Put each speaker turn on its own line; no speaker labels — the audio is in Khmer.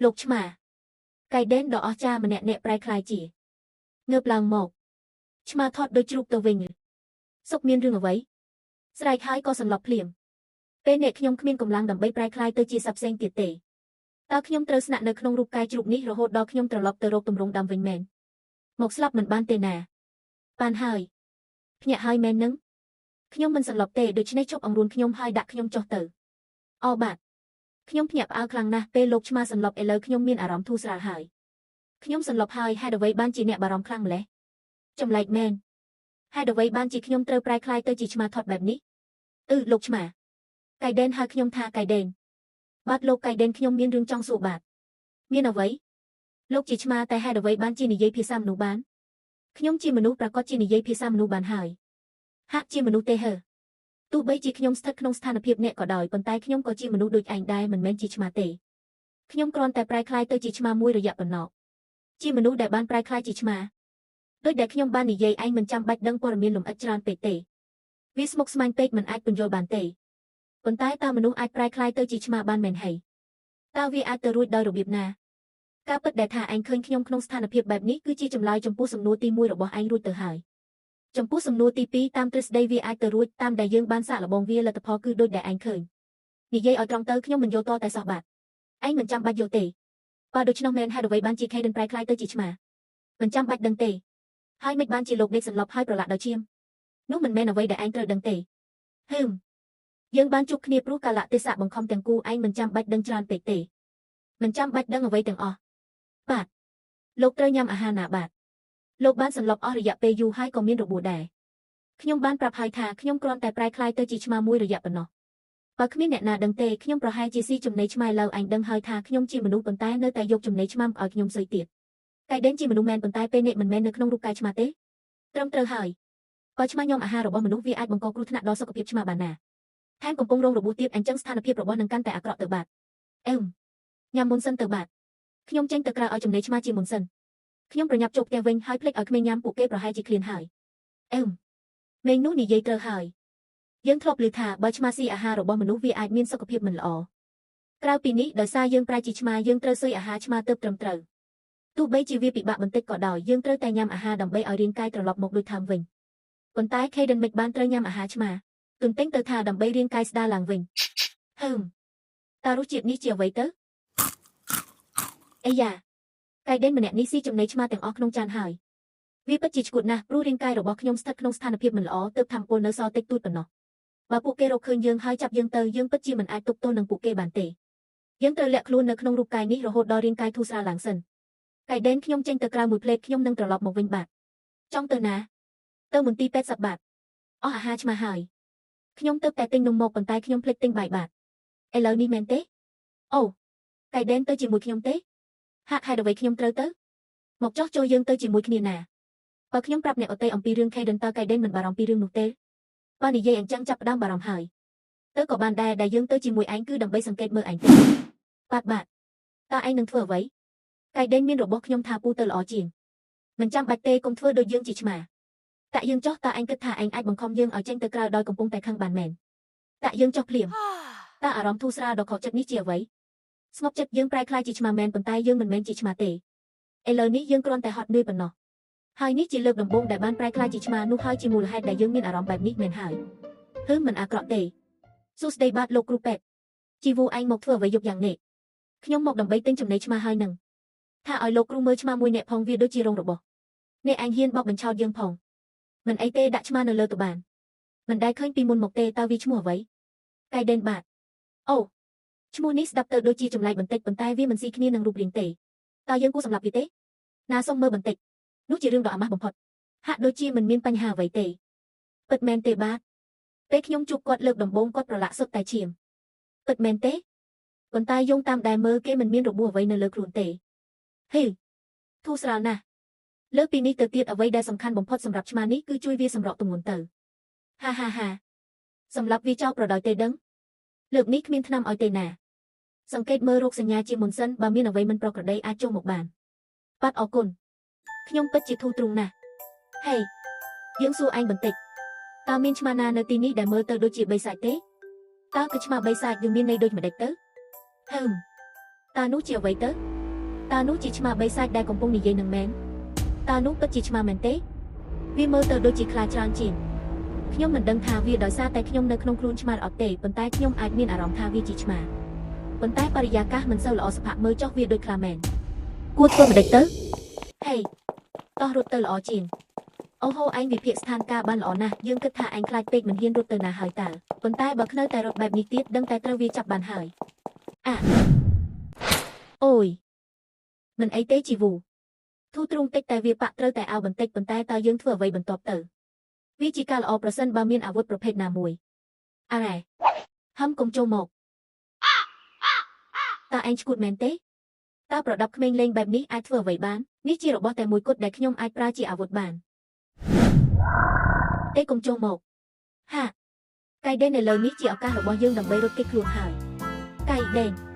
លោកឆ្មាកៃដេនដ៏អស្ចារ្យម្នាក់អ្នកប្រែក្លាយជាងើបឡើងមកឆ្មាថត់ដូចជ្រូកទៅវិញសុកមានរឿងអ្វីស្រែកហើយក៏សន្លប់ភ្លាមពេលនេះខ្ញុំគ្មានកម្លាំងដើម្បីប្រែក្លាយទៅជាសត្វផ្សេងទៀតទេតើខ្ញុំត្រូវស្នាក់នៅក្នុងរូបកាយជ្រូកនេះរហូតដល់ខ្ញុំត្រឡប់ទៅរកទម្រង់ដើមវិញមែនមកស្លាប់មិនបានទេណាបានហើយភ្ញាក់ហើយមែននឹងខ្ញុំមិនសន្លប់ទេដូច្នេះជប់អង្រួនខ្ញុំហើយដាក់ខ្ញុំចុះទៅអបាទខ្ញុំភ្ញាក់ផ្អើលខ្លាំងណាស់ពេលលោកឆ្មាសន្លប់ឥឡូវខ្ញុំមានអារម្មណ៍ធូរស្រាលហើយខ្ញុំសន្លប់ហើយហេតុអ្វីបានជាអ្នកបារម្ភខ្លាំងម្ល៉េះចម្លែកមែនហេតុអ្វីបានជាខ្ញុំត្រូវប្រែក្លាយទៅជាឆ្មាថត់បែបនេះលោកឆ្មាកៃដេនហៅខ្ញុំថាកៃដេនបាទលោកកៃដេនខ្ញុំមានរឿងចង់សួរបាទមានអ្វីលោកជាឆ្មាតែហេតុអ្វីបានជានិយាយភាសាមនុស្សបានខ្ញុំជាមនុស្សប្រកាសជានិយាយភាសាមនុស្សបានហើយហាក់ជាមនុស្សទេហឺទោះបីជាខ្ញុំស្ថិតក្នុងស្ថានភាពអ្នកក៏ដោយប៉ុន្តែខ្ញុំក៏ជាមនុស្សដូចឯងដែរមិនមែនជាឆ្មាទេខ្ញុំគ្រាន់តែប្រែក្លាយទៅជាឆ្មាមួយរយៈប៉ុណ្ណោះជាមនុស្សដែលបានប្រែក្លាយជាឆ្មាដូចដែលខ្ញុំបាននិយាយឯងមិនចាំបាច់ដឹងព័ត៌មានលម្អិតច្រើនពេកទេវាស្មុគស្មាញពេកមិនអាចពន្យល់បានទេប៉ុន្តែតើមនុស្សអាចប្រែក្លាយទៅជាឆ្មាបានមែនហីតើវាអាចទៅរួចដោយរបៀបណាការពិតដែលថាឯងឃើញខ្ញុំក្នុងស្ថានភាពបែបនេះគឺជាចម្លើយចំពោះសំណួរទី1របស់ឯងរួចទៅហើយចំពោះសំណួរទី2តាមទ្រឹស្ដីវាអាចទៅរួចតាមដែលយើងបានសាកល្បងវាលទ្ធផលគឺដូចដែលឯងឃើញនិយាយឲ្យត្រង់ទៅខ្ញុំមិនយល់តតែសោះបាទឯងមិនចាំបាច់យល់ទេបើដូច្នោះមែនហេតុអ្វីបានជា Kaden ប្រែក្លាយទៅជាឆ្មាមិនចាំបាច់ដឹងទេហើយមិនបានជាលោកដេកសន្លប់ហើយប្រឡាក់ដោយឈាមនោះមិនមែនអ្វីដែលឯងត្រូវដឹងទេហឹមយើងបានជួបគ្នាព្រោះកាលៈទេសៈបង្ខំទាំងគូឯងមិនចាំបាច់ដឹងច្រើនពេកទេមិនចាំបាច់ដឹងអ្វីទាំងអស់បាទលោកត្រូវញ៉ាំអាហារណាបាទលោកបានសន្លប់អស់រយៈពេលយូរហើយក៏មានរបួសដែរខ្ញុំបានប្រាប់ហើយថាខ្ញុំគ្រាន់តែប្រែក្លាយទៅជាឆ្មាមួយរយៈប៉ុណ្ណោះបើគ្មានអ្នកណាដឹងទេខ្ញុំប្រហែលជាស៊ីចំណីឆ្មាឡើយឯងដឹងហើយថាខ្ញុំជាមនុស្សប៉ុន្តែនៅតែយកចំណីឆ្មាមកឲ្យខ្ញុំស៊ុយទៀតកៃដេនជាមនុស្សមែនប៉ុន្តែពេលនេះមិនមែននៅក្នុងរូបកាយឆ្មាទេត្រឹមត្រូវហើយបើឆ្មាញ៉ាំអាហាររបស់មនុស្សវាអាចបង្កគ្រោះថ្នាក់ដល់សុខភាពឆ្មាបានណាថែមកំពុងរងរបួសទៀតអញ្ចឹងស្ថានភាពរបស់នឹងកាន់តែអាក្រក់ទៅបាទអឹមញ៉ាំមុនសិនទៅបាទខ្ញុំចេញទៅក្រៅឲ្យចំណីឆ្មាជាមុនសិនខ្ញុំប្រញាប់ចូលផ្ទះវិញហើយភ្លេចឲ្យក្មេងញ៉ាំពួកគេប្រហែលជាឃ្លានហើយអឹមមេងនោះនិយាយត្រូវហើយយើងធ្លាប់ឮថាបើឆ្មាស៊ីអាហាររបស់មនុស្សវាអាចមានសុខភាពមិនល្អក្រៅពីនេះដោយសារយើងប្រែជាឆ្មាយើងត្រូវស៊ុយអាហារឆ្មាទើបត្រឹមត្រូវទោះបីជាវាពិបាកបន្តិចក៏ដោយយើងត្រូវតែញ៉ាំអាហារដើម្បីឲ្យរាងកាយត្រឡប់មកដូចដើមវិញប៉ុន្តែ Kaden មិនបានត្រូវញ៉ាំអាហារឆ្មាទន្ទិញទៅថាដើម្បីរាងកាយស្ដារឡើងវិញហឹមតើរសជាតិនេះជាអ្វីទៅអាយ៉ាកៃដេនម្នាក់នេះស៊ីចំណីឆ្មាទាំងអស់ក្នុងចានហើយវាពិតជាឈួតណាស់ព្រោះរាងកាយរបស់ខ្ញុំស្ថិតក្នុងស្ថានភាពមិនល្អទើបធម្មពលនៅសល់តិចតួចប៉ុណ្ណោះបើពួកគេរកឃើញយើងហើយចាប់យើងទៅយើងពិតជាមិនអាចទប់ទល់នឹងពួកគេបានទេយើងត្រូវលាក់ខ្លួននៅក្នុងរូបកាយនេះរហូតដល់រាងកាយធូរស្រាលឡើងសិនកៃដេនខ្ញុំចេញទៅក្រៅមួយភ្លែតខ្ញុំនឹងត្រឡប់មកវិញបាទចង់ទៅណាទៅមន្ទីរពេទ្យសត្វបាទអស់អាហារឆ្មាហើយខ្ញុំទៅតែទិញនំមកប៉ុន្តែខ្ញុំភ្លេចទិញបាយបាទឥឡូវនេះមែនទេអូកៃដេនទៅជាមួយខ្ញុំទេហាក់ហេតុអ្វីខ្ញុំត្រូវទៅមកចោះចូលយើងទៅជាមួយគ្នាណាបើខ្ញុំប្រាប់អ្នកអតីអំពីរឿង Kaden តើ Kaden មិនបារម្ភពីរឿងនោះទេបើនិយាយអញ្ចឹងចាប់ផ្ដើមបារម្ភហើយទៅក៏បានដែរដែលយើងទៅជាមួយឯងគឺដើម្បីសង្កេតមើលឯងទេបាទបាទតើឯងនឹងធ្វើអ្វី Kaden មានរបស់ខ្ញុំថាពូទៅល្អជាងមិនចាំបាច់ទេកុំធ្វើដូចយើងជាឆ្មាតាក់យើងចោះតើឯងគិតថាឯងអាចបង្ខំយើងឲ្យចេញទៅក្រៅដោយកំពុងតែខឹងបានមែនតាក់យើងចោះភ្លាមតើអារម្មណ៍ធូរស្រាលដ៏ខកចិត្តនេះជាអ្វីស្ងប់ចិត្តយើងប្រែក្លាយជាឆ្មាមែនប៉ុន្តែយើងមិនមែនជាឆ្មាទេឥឡូវនេះយើងគ្រាន់តែហត់នឿយប៉ុណ្ណោះហើយនេះជាលើកដំបូងដែលបានប្រែក្លាយជាឆ្មានោះហើយជាមូលហេតុដែលយើងមានអារម្មណ៍បែបនេះមែនហើយហឺមិនអាក្រក់ទេសួស្តីបាទលោកគ្រូពេទ្យជីវូឯងមកធ្វើអ្វីយប់យ៉ាងនេះខ្ញុំមកដើម្បីទិញចំណីឆ្មាហើយនឹងថាឲ្យលោកគ្រូមើលឆ្មាមួយអ្នកផងវាដូចជារោងរបស់អ្នកឯងហ៊ានបោកបញ្ឆោតយើងផងមិនអីទេដាក់ឆ្មានៅលើទៅបានមិនដែលឃើញពីមុនមកទេតើវាឈ្មោះអ្វីកៃដេនបាទអូឈ្មោះនេះស្ដាប់ទៅដូចជាចម្លែកបន្តិចប៉ុន្តែវាមិនស៊ីគ្នានឹងរូបរាងទេតើយើងគួរសម្លាប់វាទេណាសុំមើលបន្តិចនោះជារឿងដ៏អាម៉ាស់បំផុតហាក់ដូចជាមិនមានបញ្ហាអ្វីទេពិតមែនទេបាទពេលខ្ញុំជួបគាត់លើកដំបូងគាត់ប្រឡាក់សុទ្ធតែឈាមពិតមែនទេប៉ុន្តែយោងតាមដែលមើលគេមិនមានរបួសអ្វីនៅលើខ្លួនទេហេធូរស្រាលណាស់លើកពីនេះទៅទៀតអ្វីដែលសំខាន់បំផុតសម្រាប់ឆ្មានេះគឺជួយវាសម្រកទម្ងន់ទៅហាហាហាសម្រាប់វាចោលប្រដោយទេដឹងលើកនេះគ្មានថ្នាំឲ្យទេណាសង្កេតមើលរោគសញ្ញាជាមុនសិនបើមានអ្វីមិនប្រក្រតីអាចចូលមកបានបាទអរគុណខ្ញុំពិតជាធូរទ្រូងណាស់ហេយើងសួរឯងបន្តិចតើមានឆ្មាណានៅទីនេះដែលមើលទៅដូចជាបិសាចទេតើគឺឆ្មាបិសាចវាមានន័យដូចម្ដេចទៅហឹម តើនោះជាអ្វីទៅតើនោះជាឆ្មាបីសាច់ដែលកំពុងនិយាយនឹងមែនតើនោះពិតជាឆ្មាមែនទេវាមើលទៅដូចជាខ្លាច្រើនជាងខ្ញុំមិនដឹងថាវាដោយសារតែខ្ញុំនៅក្នុងខ្លួនឆ្មាអត់ទេប៉ុន្តែខ្ញុំអាចមានអារម្មណ៍ថាវាជាឆ្មាប៉ុន្តែបរិយាកាសមិនសូវល្អសភៈមើលចុះវាដូចខ្លាមែនគួរធ្វើម្ដេចទៅហេតោះរត់ទៅល្អជាងអូហូឯងវិភាគស្ថានភាពបានល្អណាស់យើងគិតថាឯងខ្លាចពេកមិនហ៊ានរត់ទៅណាហើយតើប៉ុន្តែបើនៅតែរត់បែបនេះទៀតដឹងតែត្រូវវាចាប់បានហើយអាអូយមិនអីទេជីវូធូរទ្រូងតិចតែវាបាក់ត្រូវតែអោបន្តិចប៉ុន្តែតើយើងធ្វើអ្វីបន្ទាប់ទៅវាជាការល្អប្រសិនបើមានអាវុធប្រភេទណាមួយអរ៉េហឹមកុំចូលមកតើឯងឈួតមែនទេតើប្រដាប់ក្មេងលេងបែបនេះអាចធ្វើអ្វីបាននេះជារបស់តែមួយគត់ដែលខ្ញុំអាចប្រើជាអាវុធបានទេកុំចូលមកហាកៃដេននៅលើនេះជាឱកាសរបស់យើងដើម្បីរត់គេចខ្លួនហើយកៃដេន